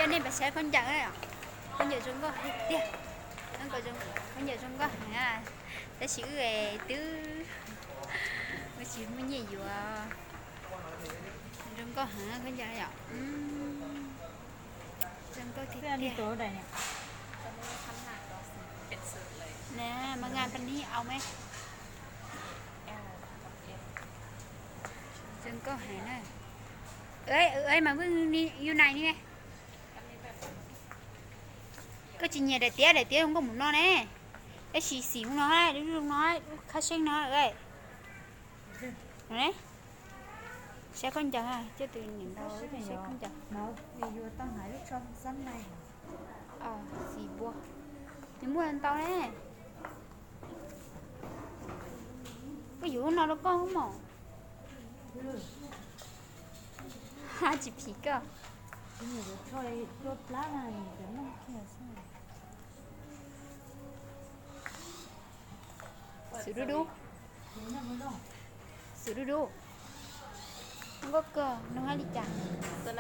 Coj nej pais saib khaub ncaws, khaub ncaws zoo nkauj tiag tiag. Khaub ncaws zoo nkauj heev, tab sis wb twb, wb tsis muaj nyiaj yuav. Zoo nkauj heev khaub ncaws yom. Zoo nkauj tiag tiag. Nè, mas nqa pais ni au me. Zoo nkauj heev na. Mas Vwj, you nais ni me. Koj tsis nyiam daim tiab, daim tiab zoo nkauj mus no ne. Tab sis xim no, lub no, lub khab seeb no. Saib khaub ncaws, coj tus niam laus saib khaub ncaws. Xim npua, nws muaj ntau ne. Koj yuav lub no rau koj mog. Tsis phim koj. Xum dub dub. Xum dub dub. Nkauj kawg, nug hais li cas? Yuav khaub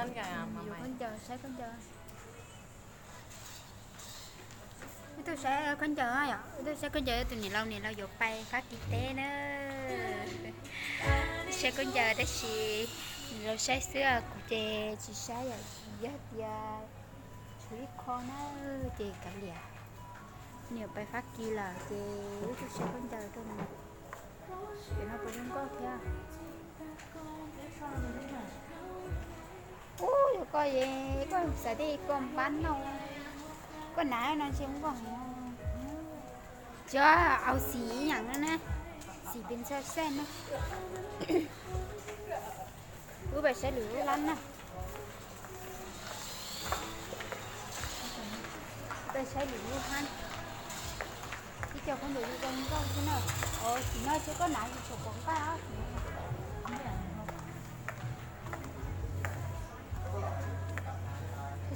ncaws, saib khaub ncaws. Wb tuaj saib khaub ncaws, wb tuaj saib khaub ncaws, tus niam laus, niam laus yuav pais Fab Kis teb na. Saib khaub ncaws tab sis niam laus saib xwb, kuv ces tsis saib yom, yog tias tshuav ib qho na ces kav liam. Nws yuav pais Fab Kis lawm ces wb tuaj saib khaub ncaws rau nws. Ces no puas zoo nkauj thiab. Ub, yog koj, koj xav tias koj npab no, koj hnav no tsis zoo nkauj heev. Tsis, au xim ib yam no na, xim pes ntxhaj xaj na. Wb pais saib lwm lub lab na. Pais saib lwm lub hab. Ib co khaub ncaws zoo zoo nkauj xwb na. Xim no ces koj hnav tsis tshua pom nqaij.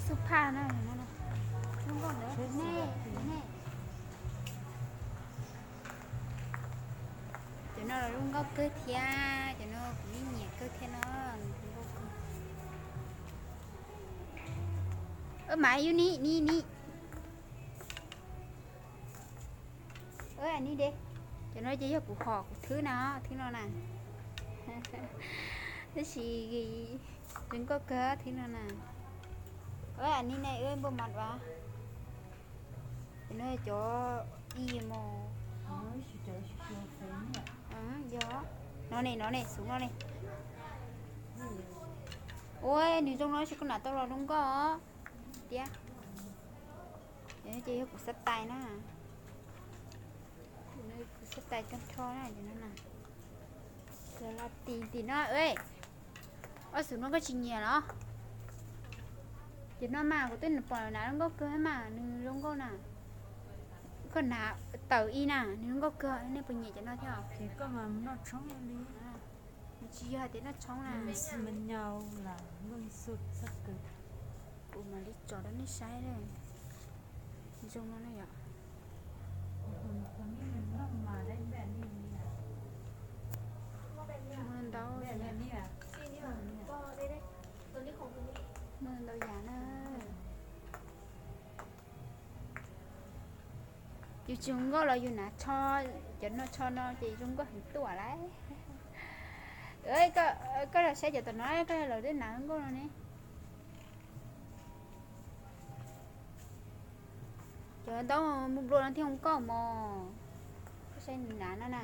Xub phaj na, zoo nkauj ntawd ne, ne. Cov no los zoo nkauj kawg thiab, cov no kuv yeej nyiam kawg thiab no. Mas yus ni ni ni. Ni de, cov no ces yog kuv hom kuv thwb na, thwb no na. Tab sis zoo nkauj kawg thwb no na. Ni ne, npua mas as. Cov no cov ib yam. Yog no ne, no ne, xum no ne. Ua nws zoo no tab sis koj hnav tau los zoo nkauj tiag. Ces yog kuv xab tais na. Kuv xab tais tag nrho na, cov no na. Cov la tim tim no. Ob xum no koj tsis nyiam los? Cov no mas kuv twb pom hnav zoo nkauj kawg mas, nws zoo nkauj na. Koj hnav tawm ib na, nws zoo nkauj kawg, nej puas nyiam cov no thiab? Nws tsis yog hais tias noj tshoob na. Kuv mam li tso rau nej saib na. Zoo no na yom. Muaj ntau, muaj ntau yam na. Yus tsis zoo nkauj los yus hnav tsho, cov no tsho no ces zoo nkauj heev tuaj lawm. Koj los saib cov tom no, koj los twb hnav zoo nkauj no ne. Cov ntaub nplua no thiaj zoo nkauj mog. Koj saib nws hnav no na.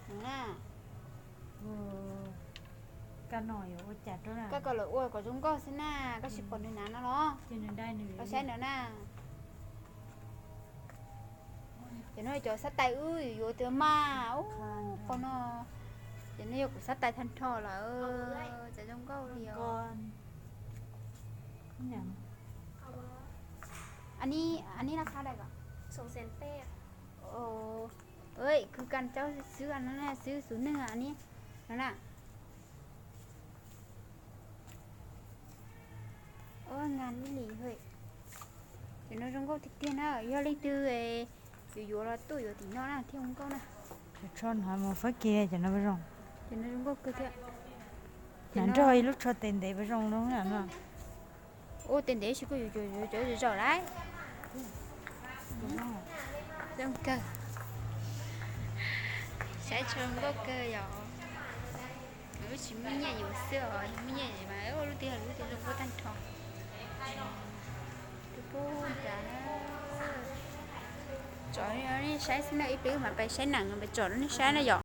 Nws na. Koj kom lawv ua kom zoo nkauj xwb na, koj tsis pom nws hnav no los? Koj saib no na. Cov no cov xab tais wb yuav tias mas, ub, qhov no. Cov no yog kuv xab tais tag nrho lawm, txawm zoo nkauj li os. Ub, kwv kas caub xwb no na, xwb xub neej no na. Ua ngan ib lim hwj. Cov no zoo nkauj tiag tiag na, yog leej twg yuav yuav los tuaj yuav tim no na thiaj zoo nkauj na. Cov tsho hnav mus Fab Kis cov no zoo. Cov no zoo nkauj kawg thiab. Hnav nrog ib lub tsho tes ntev puas zoo no na. Ua tej ntev tsis kuj yuav yuav yuav cov zom lawm. Zoo kawg. Saib tshaj zoo nkauj kawg yom. Lub tsis muaj nyiaj yuav xwb os, yog muaj nyiaj mas ua lub twg lub twg zoo nkauj tag nrho. Tus pub nrad na. Tsom nej saib xwb na, ib pliag mas pais saib neem, pais tsom rau nej saib na yom.